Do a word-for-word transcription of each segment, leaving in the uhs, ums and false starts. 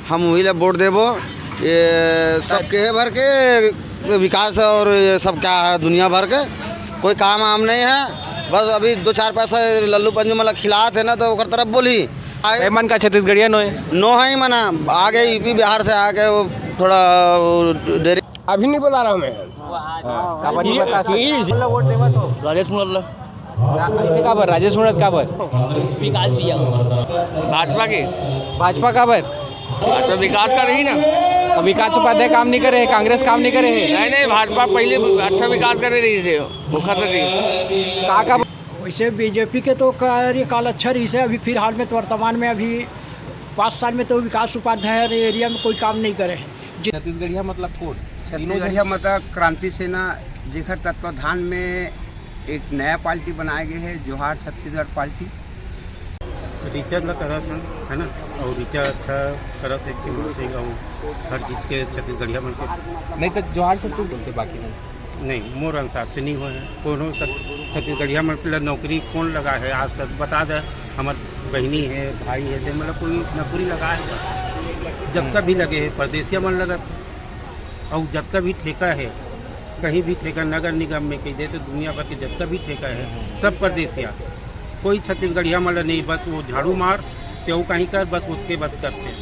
हम वही ला वोट देबो। ये सब के भर के विकास और ये सब क्या है, दुनिया भर के कोई काम आम नहीं है। बस अभी दो चार पैसा लल्लू पंजू मला खिलात है ना, तो ओकर तरफ बोली। आए एमन का छत्तीसगढ़िया नो है? नो है ही मना, आ गए यूपी बिहार से, आ गए वो थोड़ा वो डेरे। अभी नहीं बता रहा मैं। हाँ, काबर नहीं बता सकते? वोट देवा तो राजेश मुरल्ला। रा-, ऐसे काबर? राजेश मुरत काबर? विकास भैया। भाजपा के। भाजपा काबर? भाजपा विकास का रही ना। अब विकास उपाध्याय काम नहीं करे है, कांग्रेस काम नहीं करे है। नहीं, नहीं, भाजपा पहले अच्छा विकास करे रही से, वो खा सके। का, का वैसे बीजेपी के तो कार्यकाल अच्छा रही से, अभी फिलहाल में तो वर्तमान में अभी पाँच साल में तो विकास उपाध्याय हर एरिया में कोई काम नहीं करे। छत्तीसगढ़िया मतलब कोड? छत्तीसगढ़िया मतलब क्रांति सेना, जेकर तत्वाधान में एक नया पार्टी बनाए गए है, जोहार छत्तीसगढ़ पार्टी। रिचर्ड ला करत हन, है ना, और रिचर्ड अच्छा करत है कि मासिक और हर चीज के छत्तीसगढ़िया मन के। नहीं तो जोहार छत्तीसगढ़ बोलते बाकी नहीं। नहीं, मोर अनुसार से नहीं हुआ है। कोनो छत-, छत्तीसगढ़िया मन के लिए नौकरी कौन लगा है आज तक? बता दे, हमार बहनी है, भाई है, ते मतलब कोई नौकरी लगा है? जब तक भी लगे है, परदेसिया मन लगत है। और जब तक भी ठेका है, कहीं भी ठेका, नगर निगम में कही दे, तो दुनिया भर के जब तक भी ठेका है, सब परदेसिया। कोई छत्तीसगढ़िया मन ला नहीं, बस वो झाड़ू मार, ते वो कहीं कर, बस ओतके बस करते।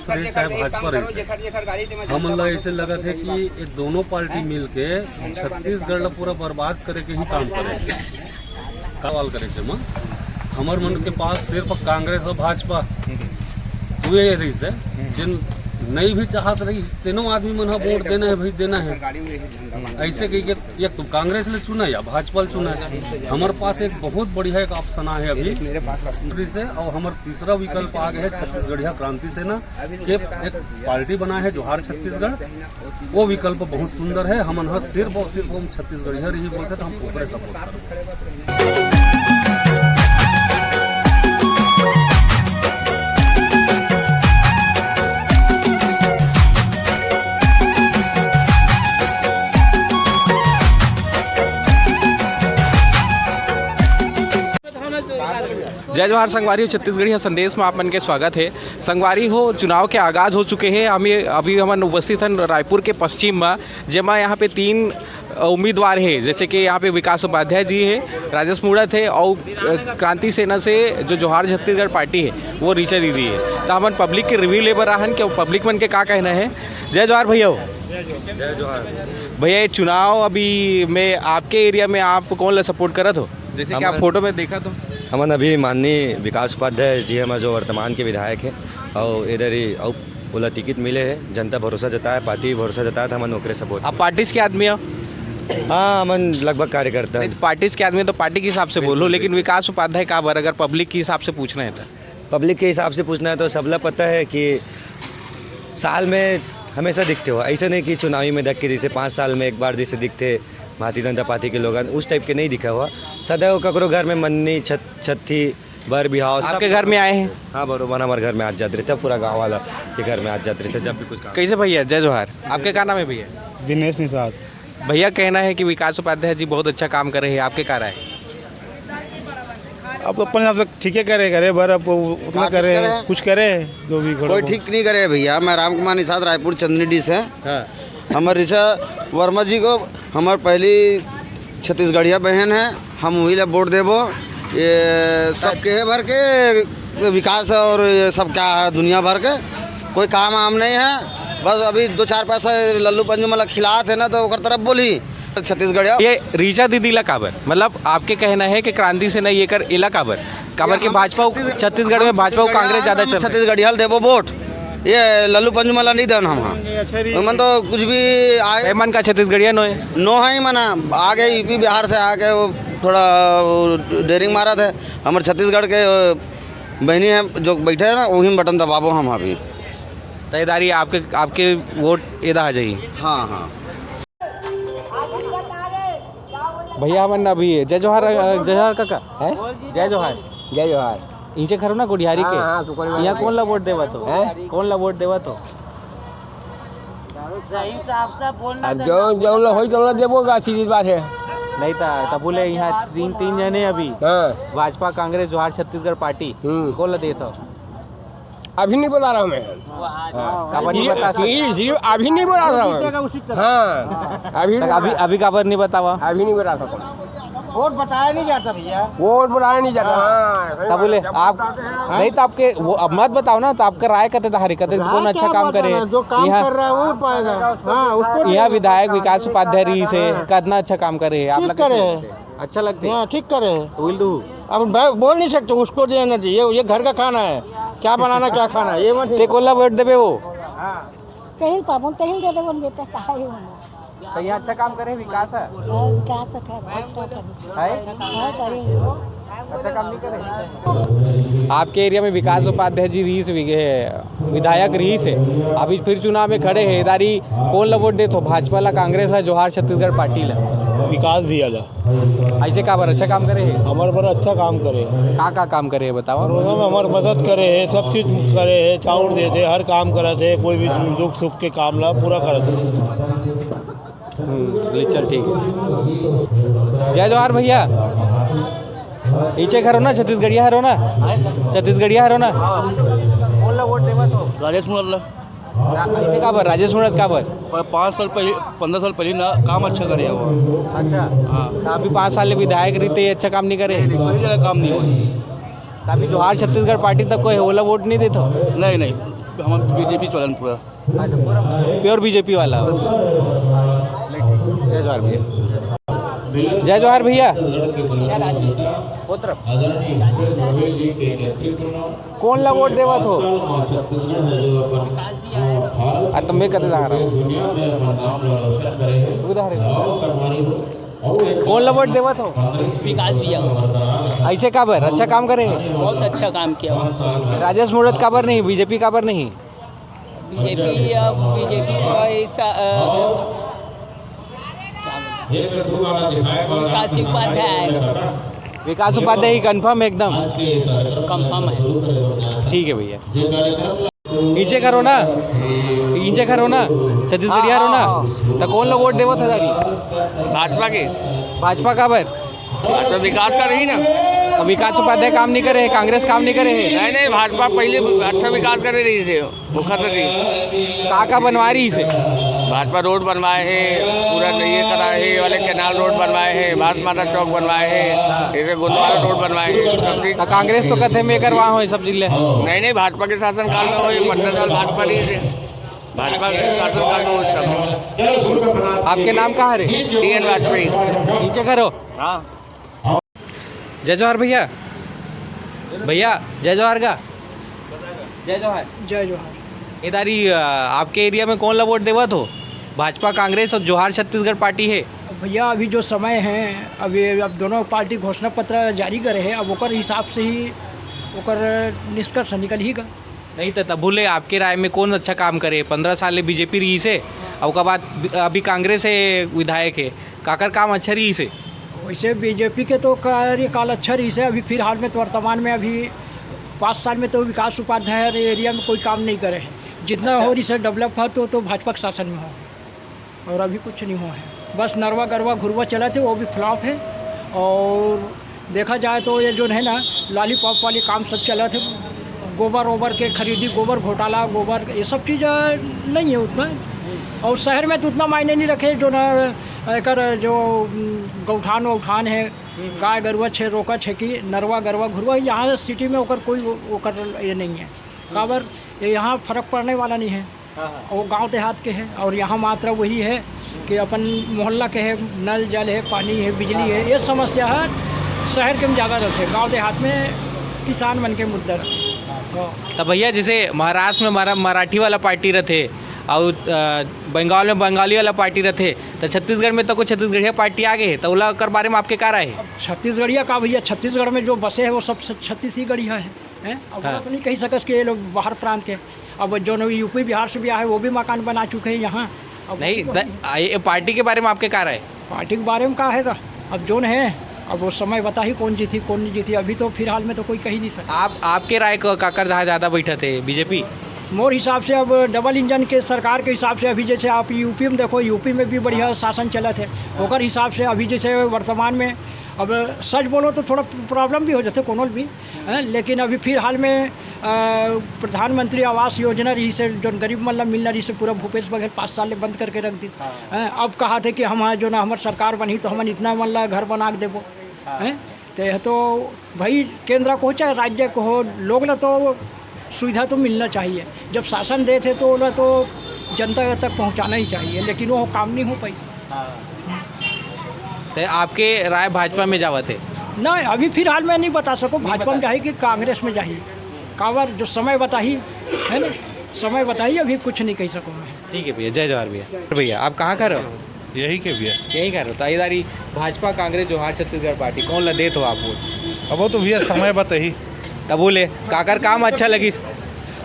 सुरेश साहब भाजपा रहिस हे। हमन ला ऐसे लगत है कि ये दोनों पार्टी मिल के छत्तीसगढ़ ला पूरा बर्बाद करे के ही काम करे हे। का सवाल करे छे मा? हमर मन के पास सिर्फ कांग्रेस और भाजपा दुए रहिस हे, जिन नहीं भी चाहत रहिस, तेनो आदमी मन ह वोट देना है भाई, देना है। ऐसे कही के या तो कांग्रेस ले चुना या भाजपा ले चुना है। हमर पास एक बहुत बढ़िया एक ऑप्शन आए है अभी, मेरे पास से, और हमर तीसरा विकल्प आ गया है छत्तीसगढ़िया क्रांति सेना के एक पार्टी बना है जोहार छत्तीसगढ़। वो विकल्प बहुत सुंदर है। हमन ह सिर्फ और सिर्फ हम छत्तीसगढ़िया रही बोलते तो हम ओकरे सपोर्ट करबो। जय जोहार संगवारी हो, छत्तीसगढ़िया संदेश में आप मन के स्वागत है। संगवारी हो, चुनाव के आगाज हो चुके हैं। हम ये, अभी हमन उपस्थित हन रायपुर के पश्चिम में, जेमा यहाँ पे तीन, अ, उम्मीदवार है, जैसे कि यहाँ पे विकास उपाध्याय जी है, राजेश मूणत है और, अ, क्रांति सेना से जो जोहार छत्तीसगढ़ पार्टी है, वो ऋचा दीदी है। तो हमन पब्लिक के रिव्यू ले बर आहन कि पब्लिक मन के का कहना है। जय जोहार भैया हो। जय जोहार। भैया, ये चुनाव अभी में आपके एरिया में आप कौन ला सपोर्ट करत हो? जैसे कि आप हमन फोटो में देखा तो। हमन अभी माननीय विकास उपाध्याय जी हमारे जो वर्तमान के विधायक हैं और इधर ही और ओला टिकट मिले है, जनता भरोसा जताया, पार्टी भी भरोसा जताया, तो हमन ओकरे सपोर्ट। आप पार्टीज के आदमी हो? हाँ, हमन लगभग कार्यकर्ता नहीं, हैं। पार्टीज के आदमी तो पार्टी के हिसाब से बोलो, बिल्कुल, लेकिन बिल्कुल। विकास उपाध्याय काबर, अगर पब्लिक के हिसाब से पूछना है तो? पब्लिक के हिसाब से पूछना है तो सबला पता है कि साल में हमेशा दिखते हो, ऐसा नहीं कि चुनावी में देख के जैसे पाँच साल में एक बार जैसे दिखते भारतीय जनता पार्टी के लोगन, उस टाइप के नहीं दिखा हुआ। सदैव ककरो घर में मन्नी, छत-, छठी, बर बिहाव, सब आपके घर में आए हैं? हाँ, बरोबर हमारे घर में आज जात रहिथे, पूरा गाँव वाला के घर में आज जात रहिथे, जब भी कुछ काम। कैसे भैया, जय जोहार, आपके का नाम है भैया? दिनेश निषाद। भैया, कहना है कि विकास उपाध्याय जी बहुत अच्छा काम करे हैं, आपके का राय? अब अपन हिसाब से ठीक है करे, करे, बर अब उतना का ठीक करे, करे? कुछ करे, जो भी करे कोई वो। ठीक नहीं करे भैया। मैं राम कुमार निषाद, रायपुर चंदनी डी से। हाँ। हमर ऋचा वर्मा जी को हमर पहली छत्तीसगढ़िया बहन है, हम वही ला वोट देबो। ये सब के भर के विकास और ये सब क्या है, दुनिया भर के कोई काम आम नहीं है। बस अभी दो चार पैसा लल्लू पंजू मला खिलात है ना, तो ओकर तरफ बोली छत्तीसगढ़िया। ये ऋचा दीदी ला काबर, मतलब आपके कहना है कि क्रांति सेना ये कर एला काबर, काबर के हम भाजपा, छत्तीसगढ़, छत्तीसगढ़ में हम भाजपा और छत्तीसगढ़िया कांग्रेस ज्यादा हैं, चल रहा है। छत्तीसगढ़िया ला देबो वोट। ये लल्लू पंजू मला नहीं देन हम, हाँ। अच्छा, री-, मन तो कुछ भी आए। एमन का छत्तीसगढ़िया नो है? नो है ही मना, आ गए यूपी बिहार से, आ गए वो थोड़ा वो डेयरिंग मारत है। हमर छत्तीसगढ़ के, अ, बहनी है जो बैठे है ना, वही में बटन दबाबो हम अभी। तैयारी आपके, आपके वोट एदा आ जाई। हाँ, हाँ। भैया, हमन अभी जय जोहार, अ, जय जोहार काका। हैं? जय जोहार। जय जोहार। इंचे खरो ना गुढ़ियारी हाँ, के। हाँ, सुकरी वाला यहाँ के। कौन ला वोट देवा तो? हैं? कौन ला वोट देवा तो? सही साफ साफ बोलना अब तो जौन, जौन ला होई, तौन ला देबो का, सीधी बात है। नहीं था, तब बोले यहाँ तीन, तीन जने अभी। हाँ। भाजपा, कांग्रेस, जोहार छत्तीसगढ़ पार्टी। हम्म। कौन ला देता हो? अभी नहीं बता रहा हूँ मैं। हाँ, काबर नहीं ये, बता सकते? ये, ये अभी नहीं बता रहा हूँ। हाँ, अभी तक अभी, अभी काबर नहीं बतावा? अभी नहीं बता सकता। वोट बताया नहीं जाता भैया। वोट बताया नहीं जाता। हाँ। हाँ, सही तब बात बोले है। जब आप बताते हैं, नहीं तो आपके वो अब मत बताओ ना, तो आपका राय कते धारी कते राय कौन अच्छा क्या काम करे बताना? जो काम यहाँ कर रहा है वो पाएगा। हाँ, उसको यहाँ विधायक विकास उपाध्याय रही से हाँ। कितना अच्छा काम करे है, आप ठीक लग करे कैसे है। लगते हैं? अच्छा लगते हैं? हाँ, ठीक करे है। तो will do। अब मैं बोल नहीं सकते, उसको देना चाहिए, ये घर का खाना है, क्या बनाना क्या खाना है, ये मत ते कोला वोट देबे वो? हाँ। तेहिल पाबोन, तेहिल दे देबोन बेटा, काहे होना? तो यहाँ अच्छा काम करे, विकास है? हाँ, विकास है, बहुत काम करे। है? हाँ, करे। अच्छा काम नहीं करे? आपके एरिया में विकास उपाध्याय जी रहीस विघे विधायक रहीस हे, अभी फिर चुनाव में खड़े हे, इदारी कौन ला वोट देथो? भाजपा ला, कांग्रेस ला, जोहार छत्तीसगढ़ पार्टी ला? विकास भैया ला। ऐसे काबर? अच्छा काम करे हे? हमारे पर अच्छा काम करे हे। का का काम करे हे बताओ? कोरोना में हमारी मदद करे हे, सब चीज करे हे, चाउर देथे, हर काम करत हे, कोई भी दुख सुख के काम ला पूरा करत हे। हम्म, ले चल, ठीक है। जय जोहार भैया। इचे घर हो ना, छत्तीसगढ़िया हरो ना? छत्तीसगढ़िया हरो ना? कौन ला वोट देवा तो? राजेश मुड़त ला। रा-, ऐसे काबर? राजेश मुड़त काबर? पर पाँच साल पहले, पंद्रह साल पहले ना काम अच्छा करे हे वो। अच्छा। हाँ। तो अभी पाँच साल ले विधायक रहिथे, अच्छा काम नहीं करे? नहीं, कोई जगह काम नहीं हुआ। तो अभी जोहार छत्तीसगढ़ पार्टी तक कोई हे, ओला वोट नहीं देथो? नहीं, नहीं, हम बीजेपी चलन पूरा। अच्छा, पूरा प्योर बीजेपी वाला हो। जय जोहार भैया। जय जोहार भैया। वो तरफ। कौन ला वोट देवा थो? आ, तो मैं कते जा रहा हूँ। उधर है। कौन ला वोट देवा थो? विकास भैया। ऐसे काबर? अच्छा काम करे? बहुत अच्छा काम किया। राजेश मुड़त काबर नहीं, बीजेपी काबर नहीं? बीजेपी, अब बीजेपी तो ऐसा, अ, क्या बोलते हैं? विकास उपाध्याय आएगा। विकास उपाध्याय ही कंफर्म एकदम? कंफर्म है। ठीक है भैया। इचे घर हो ना, इचे घर हो ना, छत्तीसगढ़िया हो ना, हाँ, हाँ। तो कौन ला वोट देवा था दादी? भाजपा के। भाजपा काबर? भाजपा विकास का रही ना। अब विकास उपाध्याय काम नहीं करे, कांग्रेस काम नहीं करे है। नहीं, नहीं, भाजपा पहले अच्छा विकास करे रही से, वो खस जी। का का बनवा रही से? भाजपा रोड बनवाए हे, पूरा ये कराए हे, ये वाले कैनाल रोड बनवाए हे, भारत माता चौक बनवाए हे, जैसे गुरुद्वारा रोड बनवाए हे, सब चीज। तो कांग्रेस तो कथे में करवा हो सब जिले। नहीं, नहीं, भाजपा के शासनकाल में हो, ये पंद्रह साल भाजपा रही से, भाजपा के शासनकाल में हो सब। आपके नाम का हरे? T N Vajpayee. इचे घर हो? हाँ। जय जोहार भैया। भैया, जय जोहार गा। जय जोहार। जय जोहार। इदारी, अ, आपके एरिया में कौन ला वोट देवा थो? भाजपा, कांग्रेस और जोहार छत्तीसगढ़ पार्टी है। भैया, अभी जो समय है, अभी अब दोनों पार्टी घोषणा पत्र जारी करे है, अब ओकर हिसाब से ही ओकर निष्कर्ष निकल ही गा। नहीं तो तभू ले आपके राय में कौन अच्छा काम करे? पंद्रह साल ले बीजेपी रही से, और ओकर बाद बि-, अभी कांग्रेस है, विधायक है, काकर काम अच्छा रही से? वैसे बीजेपी के तो कार्यकाल अच्छा रही से, अभी फिलहाल में तो वर्तमान में अभी पाँच साल में तो विकास उपाध्याय हर एरिया में कोई काम नहीं करे है। जितना अच्छा। हो रही से डेवलप है तो, तो भाजपा के शासन में हो। और अभी कुछ नहीं हुआ है, बस नरवा गरवा घुरवा चला थे, वो भी फ्लॉप है। और देखा जाए तो ये जो है ना, लॉलीपॉप वाली काम सब चला थे, गोबर ओबर के खरीदी, गोबर घोटाला, गोबर ये सब चीज़, अ, नहीं है उतना। और शहर में तो उतना मायने नहीं रखे जो ना, एकर जो, उम, गौठान वौठान है, गाय गरुआ छे रोका छे कि नरवा गरवा घुरवा, यहाँ सिटी में ओकर कोई वो-, ओकर ये नहीं है। काबर ये यहाँ फर्क पड़ने वाला नहीं है। हाँ, हाँ। वो गांव देहात के हैं और यहाँ मात्र वही है कि अपन मोहल्ला के है, नल जल है, पानी है, बिजली है, ये समस्या है शहर के में ज़्यादा रहते, गांव देहात में किसान मन के मुद्दा रहते। हाँ। तो भैया, जैसे महाराष्ट्र में मरा-, मराठी वाला पार्टी रहते और, अ, बंगाल में बंगाली वाला पार्टी रहते, तो छत्तीसगढ़ में तो कुछ छत्तीसगढ़िया पार्टी आ गई है, तो ओला ओकर बारे में आपके का राय है? छत्तीसगढ़िया का भैया, छत्तीसगढ़ में जो बसे हैं वो सब छ-, छत्तीसगढ़िया है, हैं? अब हाँ। तो नहीं कह सकस कि ये लोग बाहर प्रांत के। अब जो न यूपी बिहार से भी आए, वो भी मकान बना चुके हैं यहाँ। अब नहीं, वो द-, आ, ये पार्टी के बारे में आपके का राय? पार्टी के बारे में का हैगा? अब जोन है, अब वो समय बता ही कौन जीती, कौन नहीं जीती। अभी तो फिलहाल में तो कोई कह ही नहीं सकता। आप, आपके राय को काकर जहाँ ज़्यादा बैठा थे, बीजेपी? मोर हिसाब से अब डबल इंजन के सरकार के हिसाब से अभी जैसे आप यूपी में देखो, यूपी में भी बढ़िया शासन चलत है। ओकर हिसाब से अभी जैसे वर्तमान में अब सच बोलो तो थोड़ा प्रॉब्लम भी हो जाथे कोनो भी, हैं, लेकिन अभी फिलहाल में अ, प्रधानमंत्री आवास योजना रहिस हे, जोन गरीब मन ला मिलना रहिस हे, पूरा भूपेश बघेल पाँच साल ले बंद करके रख दिस। हाँ। हैं, अब कहाथे कि हम, हाँ, जोन हमर सरकार बनही तो हमन इतना मन ला घर बना के देबो। हाँ। हैं, ते ह तो भाई केंद्र को हो चाहे राज्य को हो, लोग ला तो सुविधा तो मिलना चाहिए। जब शासन देथे तो ओला तो जनता तक पहुँचाना ही चाहिए, लेकिन वो काम नहीं हो पाई। हाँ। तो आपके राय भाजपा में जावत हे? नहीं, अभी फिलहाल मैं नहीं बता सकूँ भाजपा में जाही कि कांग्रेस में जाही। काबर जो समय बताही, है ना, समय बताही, अभी कुछ नहीं कह सकूँ मैं। ठीक है भैया, जय जोहार भैया। भैया, आप कहाँ कर रहे हो? यही के भैया। यही कर रहे हो? तो इधर ही भाजपा, कांग्रेस, जोहार छत्तीसगढ़ पार्टी, कौन ला देत हो आप वोट? अब वो तो भैया समय बताही। तब बोले, काकर काम अच्छा लगिस?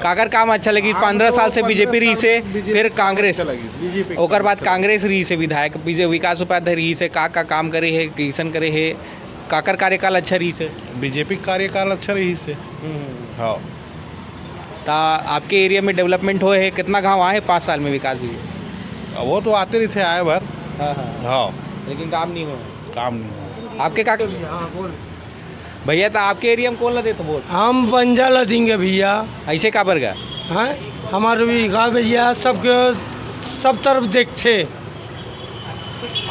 काकर काम अच्छा लगिस? पंद्रह साल से बीजेपी रहिस हे, फिर कांग्रेस, ओकर बाद कांग्रेस रहिस हे, विधायक विजय, विकास उपाध्याय रहिस हे, का का काम करे हे, कइसन करे हे, काकर कार्यकाल अच्छा रहिस हे? बीजेपी के कार्यकाल अच्छा रहिस हे। हाँ। ता आपके एरिया में डेवलपमेंट होए हे, कितना गांव आए हे पाँच साल में विकास भी? वो तो आते रहिथे आए भर। हाँ, हाँ। हाँ। लेकिन काम नहीं हो। काम नहीं हो। आपके का भैया, तो आपके एरिया में कौन ला देत हो वोट? हम पंजा ला देंगे भैया। ऐसे काबर गा? हैं, हमारे भी गा भैया, सबके सब तरफ देखथे।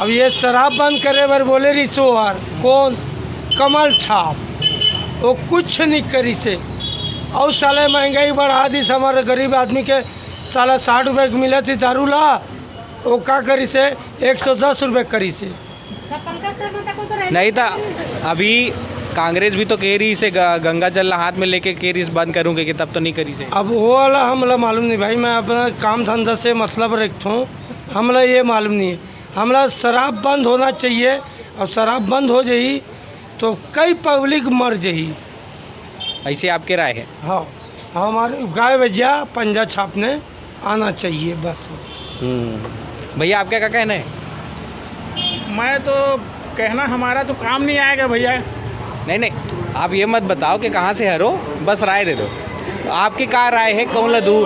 अब ये शराब बंद करे बर बोले रहिस ओहर, कौन? कमल छाप। वो कुछ नहीं करिस हे। अउ साले महंगाई बढ़ा दिस, हमारे गरीब आदमी के साला साठ रुपये के मिलत ही दारू ला, वो का करिस हे, एक सौ दस रुपये करिस हे। नहीं था। अभी कांग्रेस भी तो कह रहिस हे, ग-, गंगा जल हाथ में लेके कह रहिस हे बंद करूँगी, कि तब तो नहीं करिस हे। अब वो वाला हमला मालूम नहीं भाई, मैं अपना काम धंधा से मतलब रखता हूँ, हमला ये मालूम नहीं है। हमला शराब बंद होना चाहिए, और शराब बंद हो जाही तो कई पब्लिक मर जाही। ऐसे आपके राय है? हाँ, हमारे गाय बजिया पंजा छापने आना चाहिए बस। हम्म। भैया, आपका क्या कहना है? मैं तो कहना, हमारा तो काम नहीं आएगा भैया। नहीं, नहीं, आप ये मत बताओ कि कहाँ से हरो, बस राय दे दो। आपकी का राय है, कौन ला दू?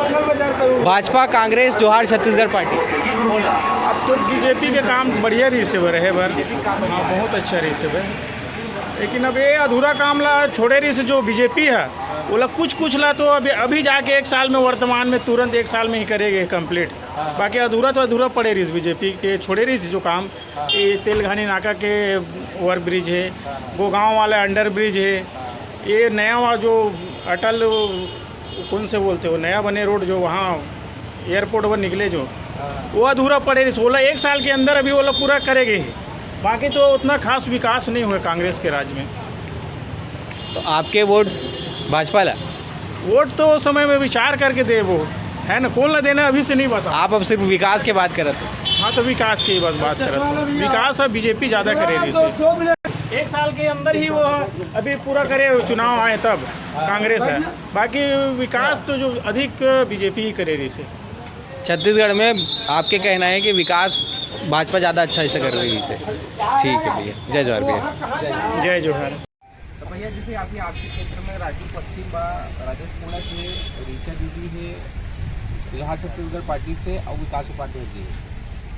भाजपा, कांग्रेस, जोहार छत्तीसगढ़ पार्टी? अब तो बीजेपी के काम बढ़िया रहिस हे बर, रहे बर। हाँ, बहुत अच्छा रहिस हे बर। लेकिन अब ये अधूरा काम ला छोड़े रहिस हे जो बीजेपी है, वो ला कुछ कुछ ला तो अभी, अभी जाके एक साल में, वर्तमान में तुरंत एक साल में ही करेगे कंप्लीट। बाकी अधूरा तो अधूरा पड़े रहिस हे बीजेपी के, छोड़े रहिस हे जो काम। ये तेलघानी नाका के ओवर ब्रिज है, गोगांव वाला अंडर ब्रिज है, ये नया वाला जो अटल कौन से बोलते हो, नया बने रोड जो वहाँ एयरपोर्ट पर निकले जो, हाँ। वो अधूरा पड़े रहिस हे। ओला एक साल के अंदर अभी वो लोग पूरा करेंगे ही। बाकी तो उतना खास विकास नहीं हुआ कांग्रेस के राज में। तो आपके वोट भाजपा ला? वोट तो उस समय में विचार करके देबो, है ना, कौन ला देना अभी से नहीं पता। आप अब सिर्फ विकास के बात करत हो। हाँ, तो विकास की बस बात करत हो। विकास अब बीजेपी ज़्यादा करे रहिस हे। एक साल के अंदर ही वो अभी पूरा करे, चुनाव आए तब कांग्रेस है। बाकी विकास तो जो अधिक बीजेपी ही करे रहिस हे। छत्तीसगढ़ में आपके कहना है कि विकास भाजपा ज़्यादा अच्छा ऐसे कर रहिस हे? ठीक है भैया, जय जोहार भैया। जय जोहार। तो भैया, जैसे अभी आपके क्षेत्र में राजू पश्चिम बा, राजेश कोड़ा के, रीचा दीदी है, जोहार छत्तीसगढ़ पार्टी से, और विकास उपाध्याय जी है,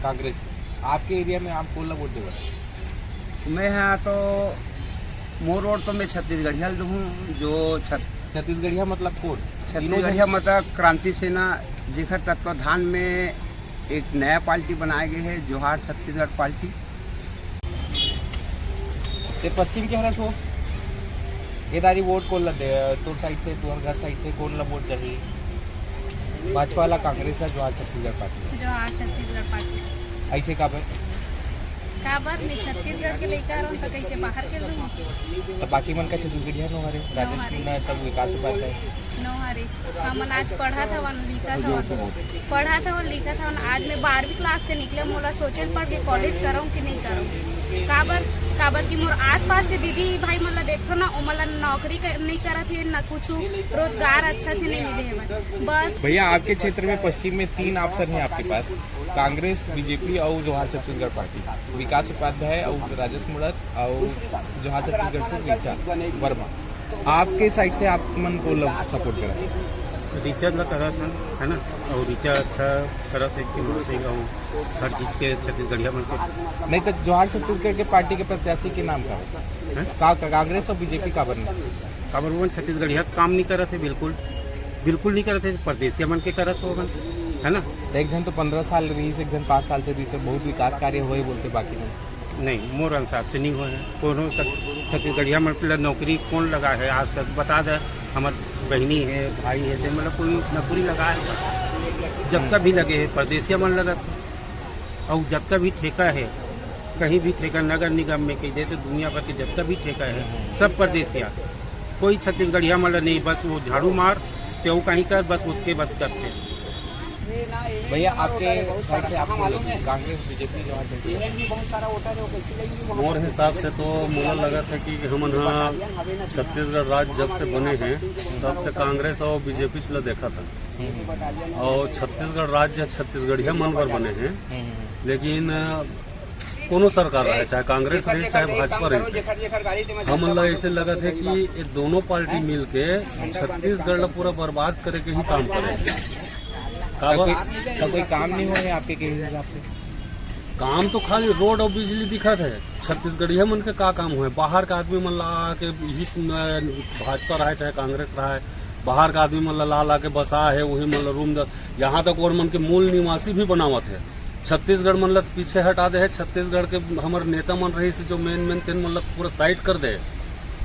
कांग्रेस से। आपके एरिया में आप कौन ला वोट देवे? मैं यहाँ तो मोर वोट तो मैं छत्तीसगढ़िया ल दूँ, जो छत- छत्तीसगढ़िया मतलब कौन? छत्तीसगढ़िया मतलब क्रांति सेना, जेकर तत्वाधान में एक नया पार्टी बनाए गए है, जोहार छत्तीसगढ़ पार्टी। ते पश्चिम के हरत हो, ये दारी वोट कौन ला दे? तोर साइड से, तोर घर साइड से कौन ला वोट जाही? भाजपा ला, कांग्रेस ला, जोहार छत्तीसगढ़ पार्टी ला? जोहार छत्तीसगढ़ पार्टी। ऐसे काबर? काबर? मैं छत्तीसगढ़ के लइका रहूं, तो कैसे बाहर के दूं? तो बाकी मन का छत्तीसगढ़िया नो हरे, राजेश हरे। कुंडा, तब विकास उपाध्याय। नो हरे। हमन आज पढ़त हवन, लिखत हवन, पढ़त हवन, लिखत हवन। आज मैं बारहवीं क्लास से निकले, मोला सोचे ल पड़ के कॉलेज करऊं कि नहीं करऊं। काबर? काबर कि मोर आसपास के दीदी भाई मन ला देखथो ना, ओमन ला नौकरी कर, नहीं करत हे, ना कुछ रोजगार अच्छा से नहीं मिले हे। बस। भैया, आपके क्षेत्र में पश्चिम में तीन ऑप्शन है आपके पास, कांग्रेस, बीजेपी और जोहार छत्तीसगढ़ पार्टी। विकास उपाध्याय और राजेश मूणत और जोहार छत्तीसगढ़ से रीचा वर्मा। आपके साइड से आप मन को सपोर्ट करा? रिचा ला करत हन, है ना? और रिचा अच्छा करत है कि मानसिक और हर चीज के छत्तीसगढ़िया मन के। नहीं तो जोहार छत्तीसगढ़ के पार्टी के प्रत्याशी के नाम का हैं? का, का कांग्रेस और बीजेपी का बनना? काबर वो छत्तीसगढ़िया काम नहीं करत है, बिल्कुल, बिल्कुल नहीं करत है, परदेसिया मन के करत हो मन, है ना? तो एक जन तो पंद्रह साल रही, एक जन पाँच साल से रही, बहुत विकास कार्य हुए बोलते, बाकी नहीं। नहीं, मोर अनुसार से नहीं हुए हैं। कोनो छत्तीसगढ़िया मन ला नौकरी कौन लगा है आज तक? बता दे, हमार बहनी है, भाई है, ते मतलब कोई नौकरी लगा है? जब का भी लगे है, परदेसिया मन लगत है। और जब का भी ठेका है, कहीं भी ठेका, नगर निगम में कही दे, तो दुनिया भर के जब का भी ठेका है, सब परदेसिया। कोई छत्तीसगढ़िया मन ला नहीं, बस वो झाड़ू मार, ते वो कहीं कर, बस उठ के बस करते। भैया, आपके ख्याल से आपको लगी कांग्रेस, बीजेपी, जोहार छत्तीसगढ़? मोर हिसाब से तो मोला लगत है कि हमन ह छत्तीसगढ़ राज्य जब से बने हैं, तब से कांग्रेस और बीजेपी से ला देखा था। और छत्तीसगढ़ राज्य छत्तीसगढ़िया मन बर बने हैं, लेकिन कोनो सरकार रहे, चाहे कांग्रेस रही, चाहे भाजपा रही, हमन ला ऐसे लगत है कि ये दोनों पार्टी मिल के छत्तीसगढ़ ला पूरा बर्बाद करे के ही काम करे। का कोई, का कोई काम नहीं हुआ है आपके के हिसाब से? काम तो खाली रोड और बिजली दिखत है। छत्तीसगढ़िया मन के का काम हुए? बाहर के आदमी मन ला आके, ही भाजपा रहे चाहे कांग्रेस रहे, बाहर के आदमी मन ला ला ला के बसा है, वही मन ला रूम द। यहाँ तक और मन के मूल निवासी भी बनावत है। छत्तीसगढ़ मन ला पीछे हटा दे है। छत्तीसगढ़ के हमर नेता मन रही से जो मेन मेन, तेन मन ला पूरा साइड कर दे।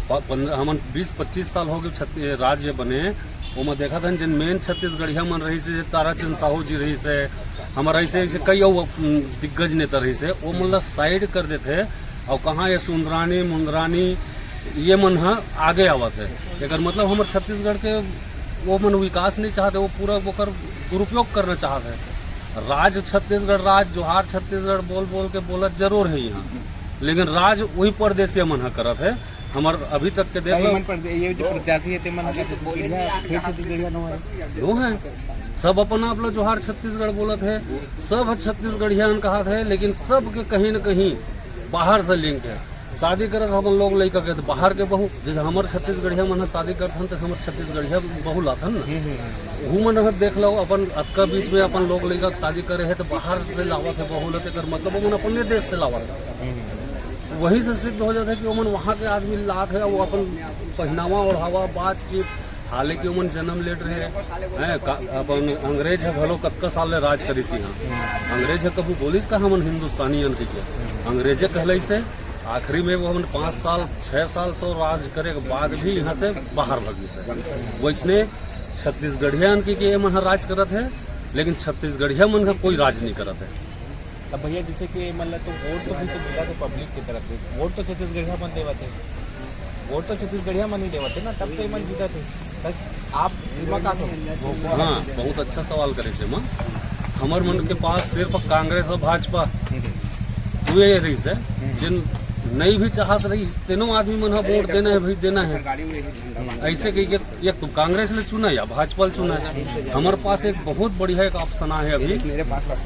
प-, पंद्रह, हमन बीस पच्चीस साल हो गए छत्ती-, राज्य बने, ओमा देखत हन, जिन मेन छत्तीसगढ़िया मन रहिस हे, ताराचंद साहू जी रहिस हे, हमर ऐसे ऐसे कई अउ, उम, दिग्गज नेता रहिस हे, वो मन ला साइड कर देथे। और कहाँ ये सुंदरानी मुंदरानी ये मन ह आगे आवत है। एकर मतलब हमर छत्तीसगढ़ के वो मन विकास नहीं चाहते, वो पूरा ओकर दुरुपयोग करना चाहत है। राज छत्तीसगढ़ राज, जोहार छत्तीसगढ़ बोल बोल के बोलत जरूर है यहाँ, लेकिन राज वही परदेसिया मन ह करत है। हमर अभी तक के देख लो। ये जो प्रत्याशी है, ते मन का छत्तीसगढ़िया, फिर छत्तीसगढ़िया नो है। नो है, सब अपन आप ला जोहार छत्तीसगढ़ बोलत है, सब छत्तीसगढ़िया कहत है, लेकिन सब के कहीं न कहीं बाहर से लिंक है। शादी करत हमन लोग लइका के, तो बाहर के बहू, जैसे हमर छत्तीसगढ़िया मन ह शादी करत हन, तो हमर छत्तीसगढ़िया बहू लाथन ना। वहू मन ह देख लो, अपन अतका बीच में अपन लोग लइका के शादी करे है, तो बाहर से लावत है बहू ला, तेकर मतलब ओमन अपने देश से लावत है। वहीं से सिद्ध हो जाता है कि ओमन वहाँ के आदमी लात है, वो अपन पहनावा ओढ़ावा, बातचीत, हालांकि ओमन जन्म लेट रहे हैं। का, अपन अंग्रेज है भलो कतका साल ले राज करिस यहाँ, अंग्रेज है कभू बोलिस का हमन हिंदुस्तानी अन के? अंग्रेजे कहलई से आखिरी में वो हमन पाँच साल छः साल सौ राज करे के बाद भी यहाँ से बाहर भगिस है। वैसने छत्तीसगढ़िया अन के, के मन ह राज करत है, लेकिन छत्तीसगढ़िया मन का कोई राज नहीं करत है। अब भैया, जैसे कि मतलब तो वोट तो भी तो मिला तो पब्लिक की तरफ से, वोट तो छत्तीसगढ़िया मन देवत है, वोट तो छत्तीसगढ़िया मन ही देवत है ना, तब तो ये मन जीतत है। बस आप एमा का कहो? हाँ, बहुत अच्छा सवाल करे छे माँ। हमर मन के पास सिर्फ कांग्रेस और भाजपा दुए रहिस है, जिन नहीं भी चाहत रहिस, तेनो आदमी मन ह वोट देना है भाई, देना है। ऐसे कही के एक तो कांग्रेस ले चुना या भाजपा ले चुना है। हमर पास एक बहुत बढ़िया एक ऑप्शन आए है अभी,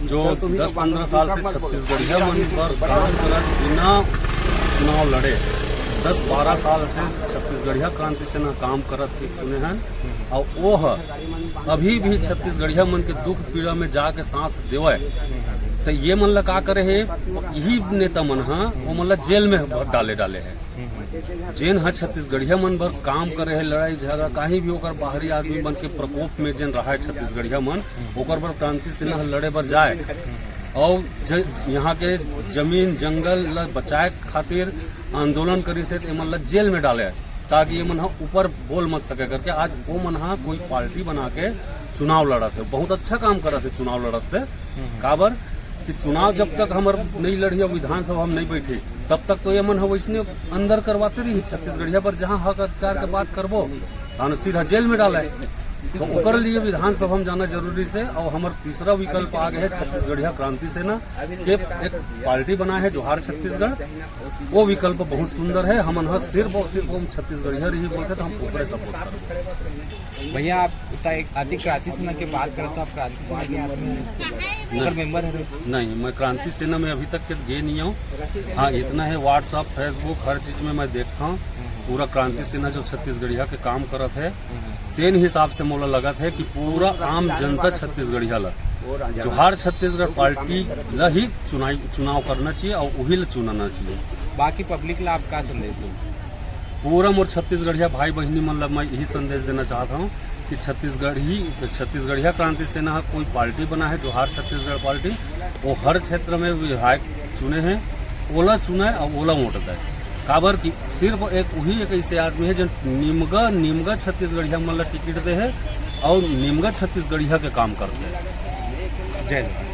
जो दस पंद्रह साल से छत्तीसगढ़िया मन पर काम करत बिना चुनाव लड़े, दस बारह साल से छत्तीसगढ़िया क्रांति सेना काम करत एक सुने हैं। और वो ह अभी भी छत्तीसगढ़िया मन के दुख पीड़ा में जाके साथ देवे, तो ये मन ला का करे है, यही नेता मन ह वो मन ला जेल में डाले डाले है। जेन ह छत्तीसगढ़िया मन बर काम करे है, लड़ाई झगड़ा कहीं भी ओकर बाहरी आदमी मन के प्रकोप में जेन रहा है छत्तीसगढ़िया मन, ओकर बर क्रांति सेना ह लड़े बर जाए और ज-, यहाँ के जमीन जंगल ला बचाए खातिर आंदोलन करिस हे, त एमन ला जेल में डाले, ताकि एमन ह ऊपर बोल मत सके करके। आज वो मन ह कोई पार्टी बना के चुनाव लड़त हे, बहुत अच्छा काम करत हे चुनाव लड़त हे। काबर कि चुनाव जब तक हमर नहीं लड़ही और विधानसभा में नहीं बैठी, तब तक तो एमन ह वैसने अंदर करवाते रही छत्तीसगढ़िया पर, जहाँ हक अधिकार के बात करबो, तहन सीधा जेल में डाले। तो ओकर लिए विधानसभा में जाना जरूरी से। और हमर तीसरा विकल्प आ गए है छत्तीसगढ़िया क्रांति सेना के एक पार्टी बना है जोहार छत्तीसगढ़, वो विकल्प बहुत सुंदर है। हमन ह सिर्फ और सिर्फ हम छत्तीसगढ़िया रही बोलते तो हम ओकरे सपोर्ट करबो। भैया, आप उतना एक आदि क्रांति सेना के बात करत हो, आप क्रांति सेना के आदमी हो, ओकर मेंबर हरे? नहीं, मैं क्रांति सेना में अभी तक के गे नहीं हूँ। हाँ, इतना है, WhatsApp, Facebook, हर चीज में मैं देखता हूँ। पूरा क्रांति सेना जो छत्तीसगढ़िया के काम करत हे, तेन हिसाब से मोला लगत हे कि पूरा आम जनता छत्तीसगढ़िया ला जोहार छत्तीसगढ़ पार्टी ला ही चुनाई, चुनाव करना चाहिए और उही ला चुनना चाहिए। बाकी पब्लिक ला आप का संदेश दो? पूरा मोर छत्तीसगढ़िया भाई बहिनी मन ला मैं यही संदेश देना चाहत हूँ कि छत्तीसगढ़ी, छत्तीसगढ़िया क्रांति सेना ह कोई पार्टी बना है, जोहार छत्तीसगढ़ पार्टी, वो हर क्षेत्र में विधायक चुने हैं, ओला चुने और ओला वोट दे। काबर कि सिर्फ एक वही एक ऐसे आदमी है जो निमगा, निमगा छत्तीसगढ़िया मन ला टिकट दे है और निमगा छत्तीसगढ़िया के काम करते हैं। जय जोहार।